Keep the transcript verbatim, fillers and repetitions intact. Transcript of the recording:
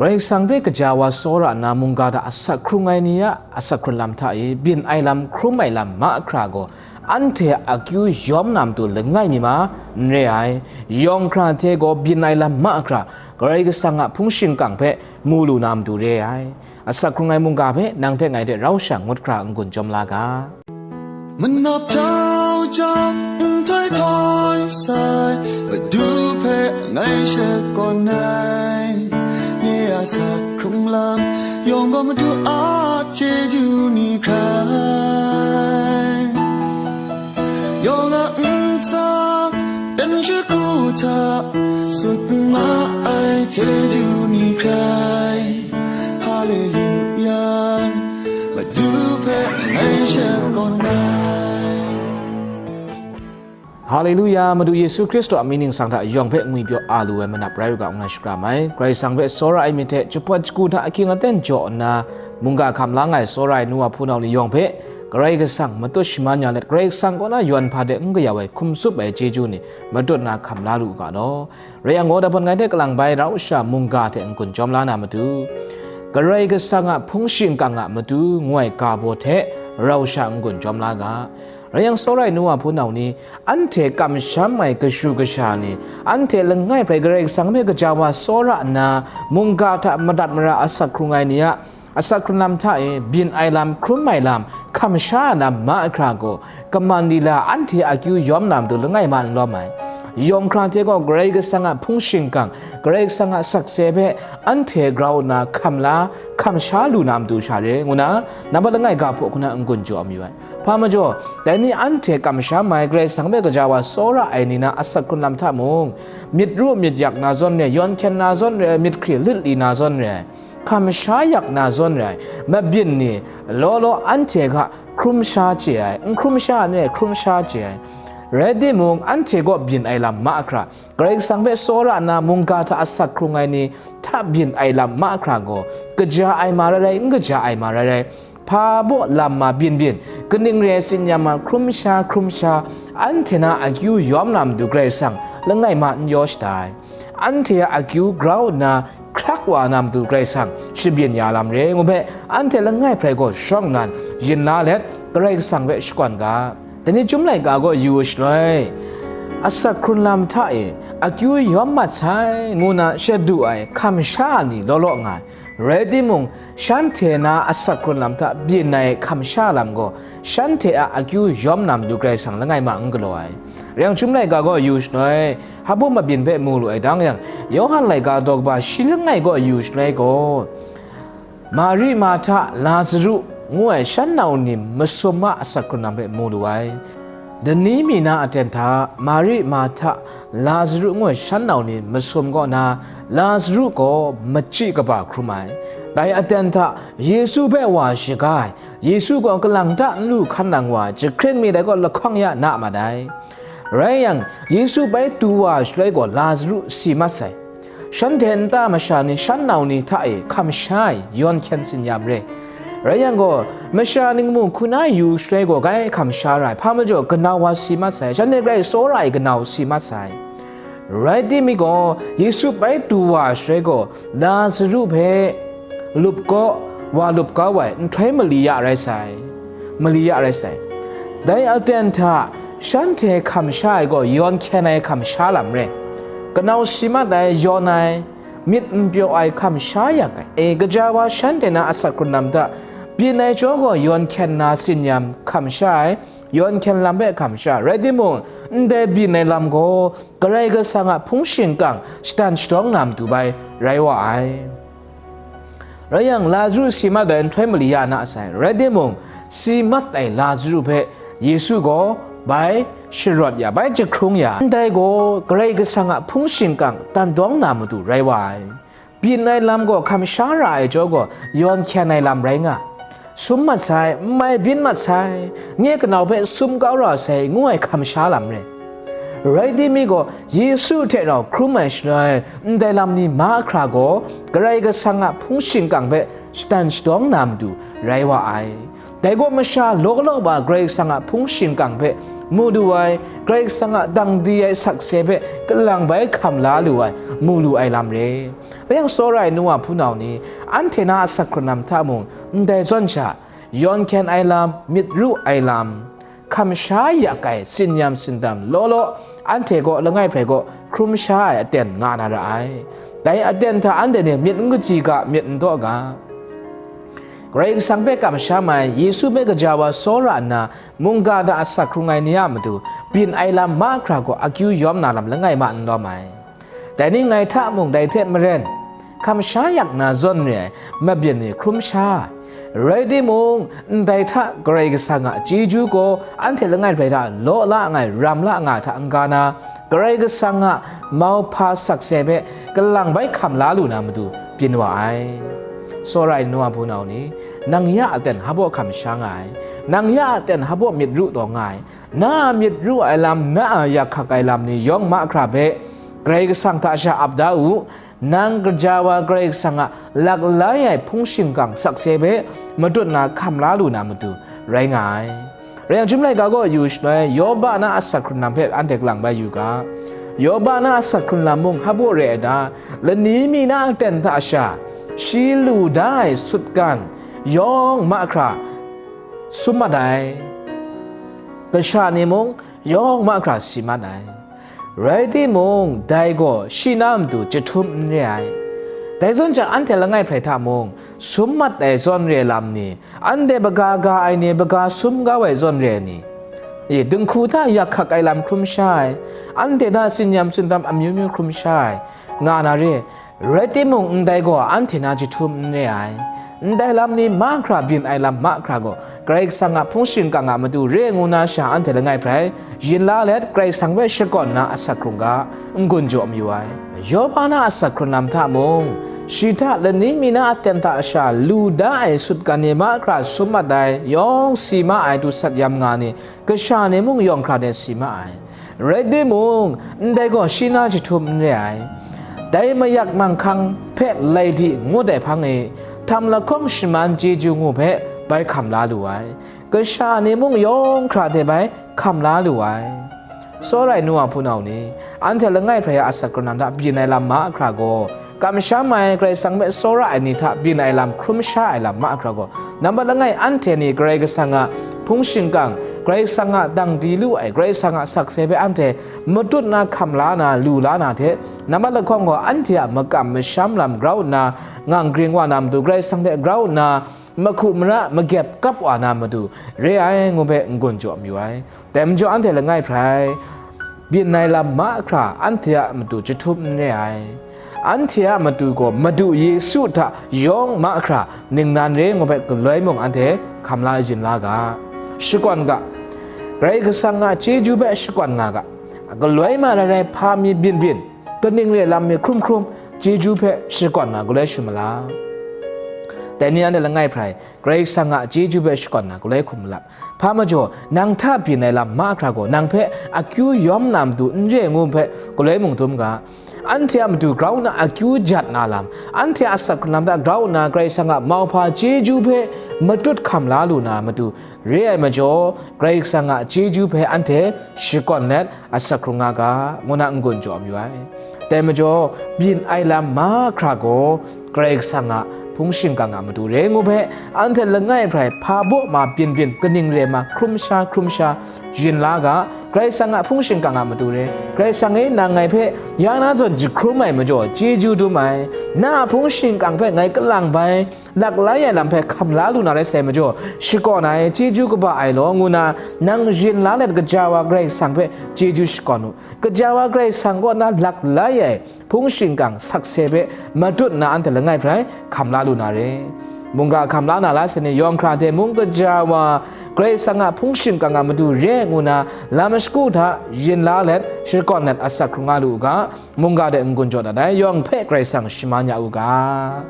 Karai Kasang hpe kaja wa tsawra nna mungga hta asak hkrung ai ni a asak hkrun lam hta e byin ai lam hkrum ai lam mahkra gaw, anhte a akyu yawm na matu langai mi ma n re ai. Yawng hkra hte gaw byin ai lam mahkra, Karai Kasang a hpung shingkang hpe mu lu na matu re ai. Asak hkrung ai mungga hpe nang hte ngai hte rau sha ngut hkra n-gun jawm la ga. Manawp jau jau, nhtoi htoi sai, Madu hpe ngai shakawn ai. Nye a asak hkrung lam yawng gaw Madu a chyeju ni hkrai. Yawng a ntsa dan shagu hta sut ma ai chyeju ni hkrai. Haleluya, Madu hpe ngai shakawn ai. Haleluya, Madu Yesu Hkristu a mying ningsang hta yawng hpe ngwipyaw a lu ai manap rai u ga, ngu na shakram ai. Karai Kasang hpe tsawra ai myit hte jahpawt shagu hta ahkying aten jaw nna, mungga hkam la nga ai tsawra ai nu wa hpunau ni yawng hpe Karai Kasang matut shaman ya let, Karai Kasang kaw na yawn hpa de n kayau ai hkum tsup ai chyeju ni matut na hkam la lu u ga law. Rai yang gaw, dapon ngai hte kalang bai rau sha mungga hte n-gun jawm la na matu, Karai Kasang a hpung shingkang a matu ngu ai ga baw hte rau sha n-gun jawm la ga. Rai yang, tsawra ai nu wa hpunau ni, anhte kamsham ai kashu kasha ni, anhte langai hpe Karai Kasang hpe kaja wa tsawra nna, mungga hta madat mara asak hkrung ai ni a asak hkrun lam hta e byin ai lam, hkrum ai lam, hkam sha ai lam mahkra gaw, kaman lila anhte a akyu yawm na matu langai ma n lawm ai. Yawng hkra hte gaw Karai Kasang a hpung shingkang, Karai Kasang a sakse hpe anhte grau nna hkam la, hkam sha lu na matu sha re, ngu na, nambat langai ga hpaw hku na n-gun jaw mayu ai. Hpa majaw, dai ni anhte kamsham ai Karai Kasang hpe kaja wa tsawra ai ni na asak hkrun lam hta mung, myit ru myit yak na zawn re, yawn hkyen na zawn re, myit hkri lit li na zawn re, hkam sha yak na zawn re ai mabyin ni law law anhte hka hkrum sha chye ai, n hkrum sha n re ai hkrum sha chye ai. Rai timung, anhte kaw byin ai lam mahkra, Karai Kasang hpe tsawra nna mungga hta asak hkrung ai ni hta byin ai lam mahkra gaw, kaja ai ma rai rai, n kaja ai ma rai rai, hpa baw lam ma byin byin, kaning re ai tsin-yam ma hkrum sha hkrum sha, anhte na akyu yawm na matu Karai Kasang langai ma n yaw shada ai. Anhte a akyu grau nna hkrak wa na matu Karai Kasang shabyin ya lam re ngu hpe, anhte langai hpe gaw shawng nnan yin la let, Karai Kasang hpe shakawn ga. Dai ni Chyum laika gaw yu shaloi, asak hkrun lam hta e akyu yawm mat sai, ngu na shadu ai hkam sha ni law law nga ai. Rai timung, shanhte na asak hkrun lam hta byin ai hkam sha lam gaw, shanhte a akyu yawm na matu Karai Kasang langai ma n galaw ai. Rai yang, Chyum laika gaw yu shaloi, hpa baw mabyin hpe mu lu ai dang yang, Yawhan laika daw kaba shi langai gaw yu shaloi gaw, Mari, Mahta, Lazaru ngu ai shan nau ni masum a asak hkrun lam hpe mu lu ai. Dani mi na aten hta Mari, Mahta, Lazaru ngu ai shan nau ni masum kaw na, Lazaru gaw machyi kaba hkrum ai. Dai aten hta Yesu hpe wa shaga ai, Yesu gaw kalang ta n lu hkan nang wa ai, jahkring mi dai gaw lahkawng ya na mat ai. Rai yang, Yesu bai du wa shaloi gaw Lazaru si mat sai. Shanhte nta masha ni shan nau ni hta e hkam sha ai yawn hkyen tsin-yam re. Rai yang gaw, masha ning mung hku na yu shaloi gaw grai hkam sha ra ai, hpa majaw kanau wa si mat sai, shanhte grai tsawra ai kanau si mat sai. Rai timung gaw, Yesu bai du wa shaloi gaw, Lazaru hpe lup kaw, wa lup kau ai nhtoi mali ya rai sai, mali ya rai sai. Dai aten hta shanhte hkam sha ai gaw yawn hkyen ai hkam sha lam re, kanau si mat ai, yawn ai, myit n pyaw ai hkam sha yak ai. E, gaja wa shanhte na asak hkrun lam hta byin ai jaw gaw yawn hkyen na tsin-yam hkam sha ai, yawn hkyen lam hpe hkam sha. Rai timung, ndai byin ai lam gaw Karai Kasang a hpung shingkang shadan shadawng na matu bai rai wa ai. Rai yang, Lazaru si mat ai nhtoi mali ya na sai. Rai timung, si mat ai Lazaru hpe Yesu gaw bai sharawt ya, bai jahkrung ya, ndai gaw Karai Kasang a hpung shingkang dan dawng na matu rai wa ai. Byin ai lam gaw hkam sha ra ai jaw gaw, yawn hkyen ai lam rai nga, sum mat sai, n mai byin mat sai, nye kanau hpe sum kau ra sai, ngu ai hkam sha lam re. Rai timung gaw, Yesu hte rau hkrum ai shaloi, ndai lam ni mahkra gaw, Karai Kasang a hpung shingkang hpe shadan shadawng na matu rai wa ai. Dai gaw masha law law wa Karai Kasang a hpung shingkang hpe mu lu ai, Karai Kasang a dang di ai sakse hpe kalang bai hkam la lu ai, mu lu ai lam re. Rai yang, tsawra ai nu wa hpunau ni, anhte na a asak hkrun lam hta mung, ndai zawn sha, yawn hkyen ai lam, myit ru ai lam, hkam sha yak ai, tsin yam tsindam law law, anhte gaw langai hpe gaw hkrum sha ai aten nga na ra ai. Dai aten hta anhte ni myit n kaji ga, myit n daw ga. Karai Kasang hpe kamsham ai, Yesu hpe gaja wa tsawra nna, mungga hta asak hkrung ai ni a matu, byin ai lam mahkra gaw akyu yawm na lam langai ma n lawm ai. Dai ni ngai hta mung dai hte maren, hkam sha yak na zawn re ai mabyin ni hkrum sha ai. Rai timung, ndai hta Karai Kasang a chyeju gaw anhte langai rai hta law la nga ai, ram la nga ai hta n-ga na, Karai Kasang a mauhpa sakse hpe kalang bai hkam la lu na matu byin wa ai. Tsawra ai nu wa hpunau ni, nang ya aten hpa baw hkam sha nga ai, nang ya aten hpa baw myit ru taw nga ai, na a myit ru ai lam, na a yak hkak ai lam ni yawng mahkra hpe Karai Kasang hta sha ap da u. Nang gaja wa Karai Kasang a laklai ai hpung shingkang sakse hpe matut na hkam la lu na matu rai nga ai. Rai yang, Chyum laika gaw yu shaloi, Yoba na asak hkrun lam hpe anhte kalang bai yu ga. Yoba na asak hkrun lam mung hpa baw re ai ta? Lani mi na aten hta sha, shi lu da ai sutgan yawng mahkra sum mat ai, kasha ni mung yawng mahkra si mat ai. Rai timung, dai gaw shi na matu jahtum n re ai. Dai zawn sha, anhte langai hpe hta mung, sum mat ai zawn re lam ni, anhte baga ga ai ni, baga sum kau ai zawn re ni, e, dinghku hta yak hkak ai lam hkrum sha ai, anhte hta tsin yam tsindam amyu myu hkrum sha ai, nga na re. Rai timung, ndai gaw anhte na jahtum n re ai. Ndai lam ni mahkra byin ai lam mahkra gaw Karai Kasang a hpung shingkang a matu re ngu na sha anhte langai hpe yin la let, Karai Kasang hpe shakawn na asak hkrung ga, n-gun jaw mayu ai. Yoba na asak hkrun lam hta mung, shi hta lani mi na aten hta sha lu da ai sutgan ni mahkra sum mat ai, yawng si ma ai, du sat yam nga ni, kasha ni mung yawng hkra de si ma ai. Rai timung, ndai gaw shi na jahtum n re ai. Dai mayak manghkang hpe lai di ngut ai hpang e, htam lahkawng shaman chyeju ngu hpe bai hkam la lu ai. Kasha ni mung yawng hkra de bai hkam la lu ai. Tsawra ai nu wa hpunau ni, anhte langai hpe a asak hkrun lam hta byin ai lam mahkra gaw, kamsham ai, Karai Kasang hpe tsawra ai ni hta byin ai lam hkrum sha ai lam mahkra gaw, nambat langai anhte ni Karai Kasang a hpung shingkang, Karai Kasang a dang di lu ai, Karai Kasang a sakse hpe anhte matut na hkam la na, lu la na hte, nambat lahkawng gaw anhte a makam masham lam grau nna, ngang gring wa na matu, Karai Kasang hte grau nna, mahku mara magep kap wa na matu, re ai ngu hpe n-gun jaw mayu ai. Dai majaw anhte langai hpe byin ai lam mahkra anhte a matu jahtum n re ai. Anhte a matu gaw Madu Yesu hta yawng mahkra ningnan re ngu hpe galoi mung anhte hkam la yin la ga. Shakawn ga, Karai Kasang a chyeju hpe shakawn nga ga. Galoi ma rai rai hpa mi byin byin, kaning re lam mi hkrum hkrum, chyeju hpe shakawn na galoi shamala. Dai ni anhte langai hpe Karai Kasang a chyeju hpe shakawn na galoi hkum malap. Hpa majaw, nang hta byin ai lam mahkra gaw, nang hpe akyu yawm na matu n re ngu hpe galoi mung dum ga. Anhte a matu grau nna akyu jat na lam, anhte a asak hkrun lam hta grau nna Karai Kasang a mauhpa chyeju hpe matut hkam la lu na matu, re ai majaw, Karai Kasang a chyeju hpe anhte shakawn let asak hkrung nga ga, ngu na n-gun jaw mayu ai. Dai majaw, byin ai lam mahkra gaw Karai Kasang a hpung shingkang a matu re ngu hpe, anhte langai hpe hpa baw ma byin byin, kaning re ma hkrum sha hkrum sha yin la ga. Karai Kasang a hpung shingkang a matu re. Karai Kasang e, nang ngai hpe ya na zawn jahkrum ai majaw, chyeju dum ai. Na a hpung shingkang hpe ngai kalang bai, laklai ai lam hpe hkam la lu na rai sai majaw, shakawn ai, chyeju kaba ai law, ngu na, nang yin la let, gaja wa Karai Kasang hpe chyeju shakawn u. Gaja wa Karai Kasang kaw na laklai ai hpung shingkang sakse hpe matut nna anhte langai hpe hkam la lu na re. Mungga hkam la na la sai ni, yawng hkra hte mung gaja wa Karai Kasang a hpung shingkang a matu re ngu na, lam shagu hta yin la let, shakawn let asak hkrung nga lu u ga, mungga de n-gun jaw dat ai, yawng hpe Karai Kasang shaman ya u ga.